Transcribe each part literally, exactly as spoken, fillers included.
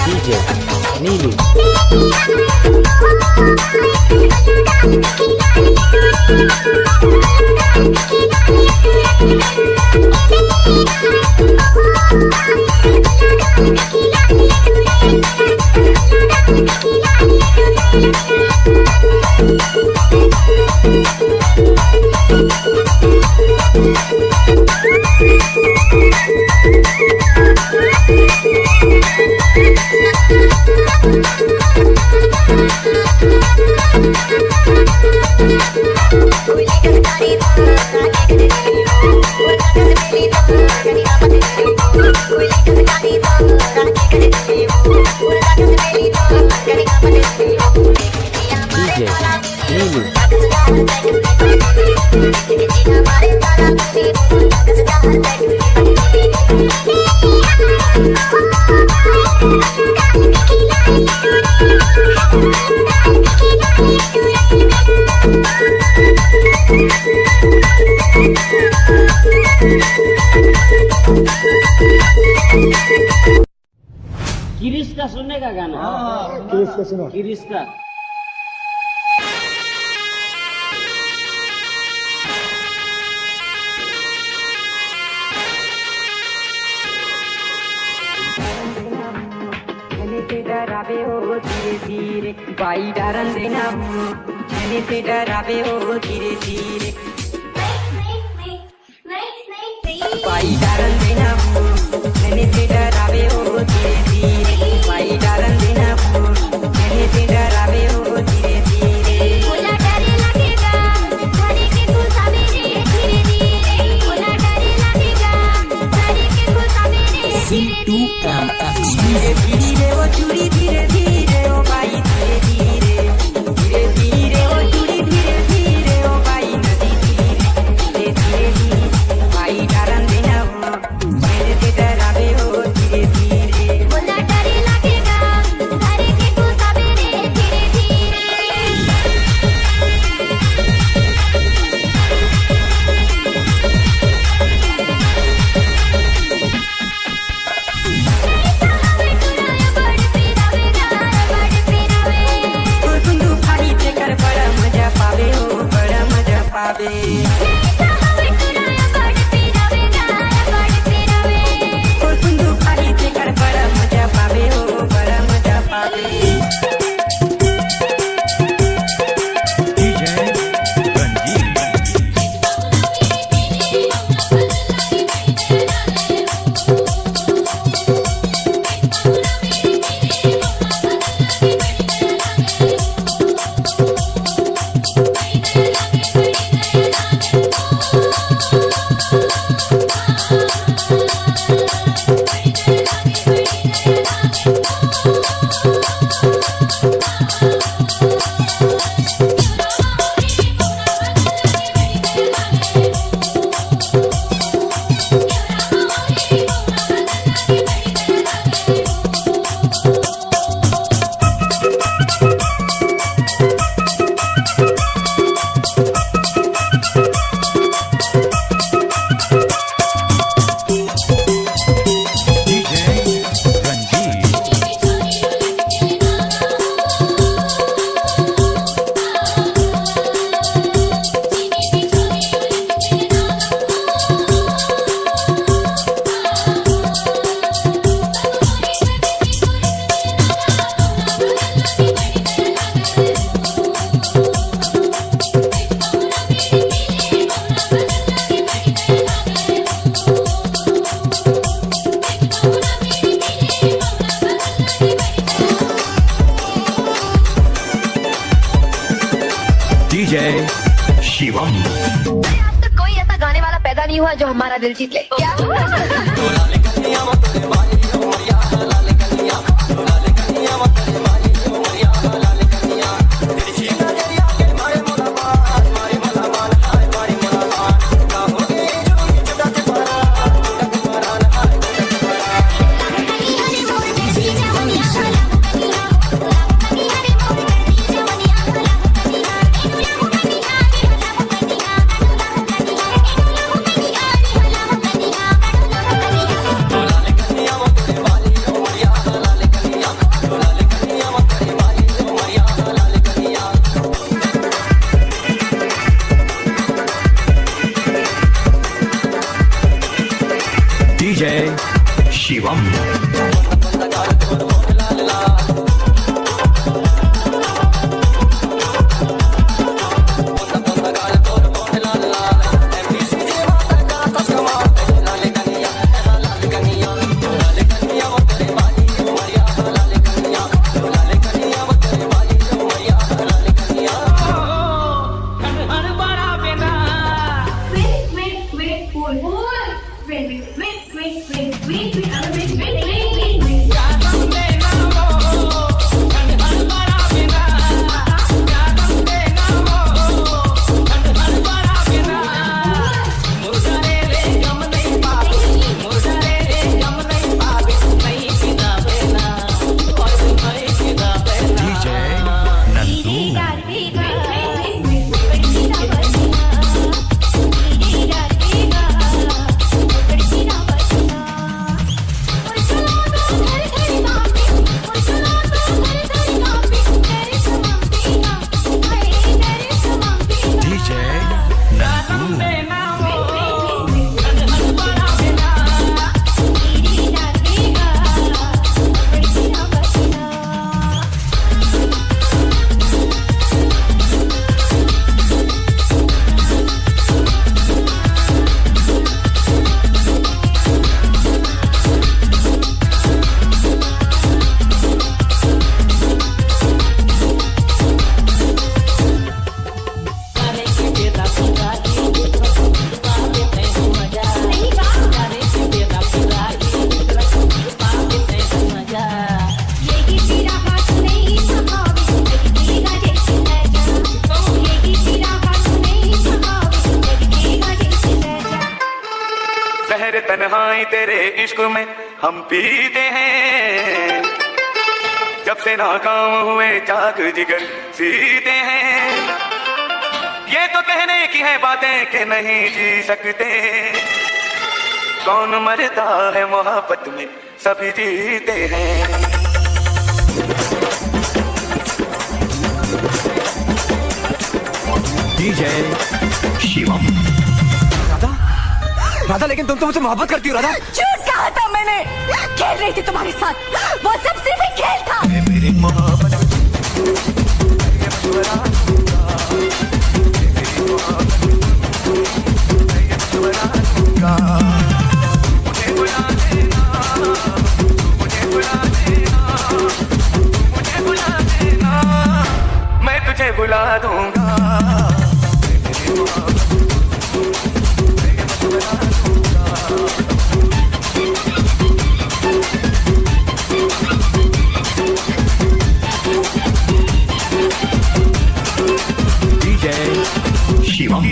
DJ Neelu. DJ Neelu. किरिस का सुनने का गाना। हाँ। किरिस का सुना। किरिस का। झने से डरावे हो धीरे धीरे, बाई डारन देना। झने से डरावे हो धीरे धीरे। बाई डारन देना, झने से डरावे हो धीरे धीरे। बाई डारन देना, झने से डरावे हो धीरे धीरे। बोला डरे लगेगा, झरे के तू सवेरे धीरे धीरे। बोला डरे लगेगा, झरे के तू सवेरे धीरे धीरे। धीरे धीरे ओ चूड़ी धीरे धीरे ओ बाई धीरे धीरे। धीरे धीरे ओ चूड़ी धीरे धीरे ओ बाई नदी धीरे। धीरे धीरे बाई डारन देना हो। झने से डरावे हो धीरे धीरे। बोला डरे लगेगा, जो हमारा दिल जीत ले। क्या? डीजे शिवम। जहर तन्हाई तेरे इश्क में हम पीते हैं, जब से नाकाम हुए चाक जिगर सीते हैं। ये तो कहने की है बातें कि नहीं जी सकते, कौन मरता है मोहब्बत में, सभी जीते हैं। डीजे शिवम। राधा, राधा, लेकिन तुम तो मुझसे मोहब्बत करती हो राधा। झूठ कहा था मैंने, खेल रही थी तुम्हारे साथ, वो सब सिर्फ एक खेल था। मेरी मोहब्बत मैं तुझे बुला दूंगा। DJ Shivam.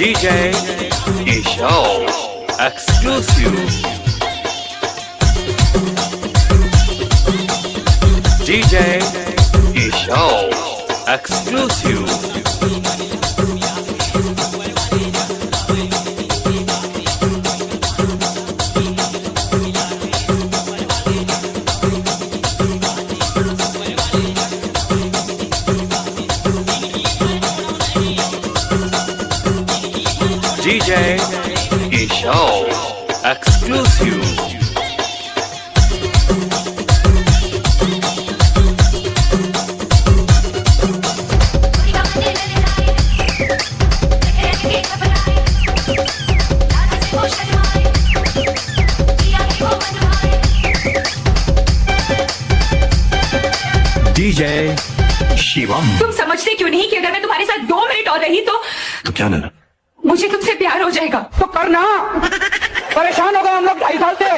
D J Ishal exclusive. D J Ishal exclusive. D J Ishal exclusive. D J Shivam. तुम समझते क्यों नहीं कि अगर मैं तुम्हारे साथ दो मिनट और रही तो तो क्या ना? मुझे तुमसे प्यार हो जाएगा। तो करना। परेशान हो गए हम लोग ढाई साल से।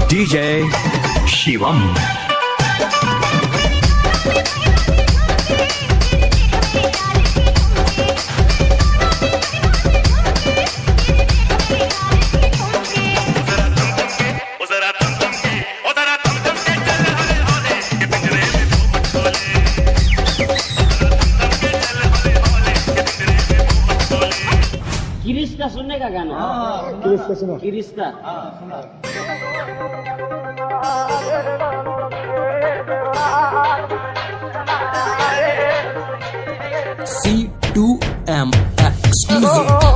D J Shivam. किरिस का सुनने का गाना। किरिस का सुना। किरिस का। C two M exclusive.